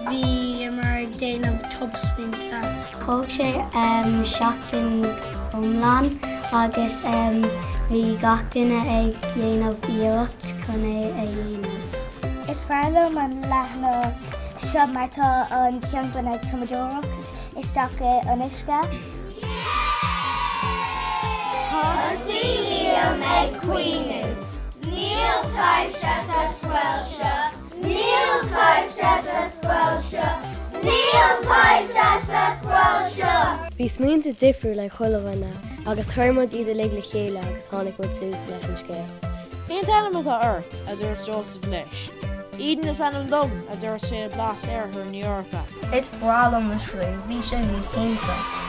Bhíomar ag déanamh tobsmaointe. Thóg sé seachtain iomlán agus bhí gach duine ag déanamh iarracht chun é a dhéanamh. Is fearr liom an leathanach seo mar tá an piongain ag tumadóireacht isteach i an uisce. Thosaigh Liam ag caoineadh. Níl taibhse sa scoil seo! Níl taibhse sa scoil seo! Níl taibhse sa scoil seo! Bhí smaointe difriúil ag chuile dhuine agus chuir muid iad uilig le chéile agus tháinig muid suas leis an scéal. Cén t-ainm atá ort? a dúirt Joseph leis. Eden is ainm dom, a dúirt sé le blas Oirthear na hEorpa. Is breá liom an sraith, bhí sé go hiontach.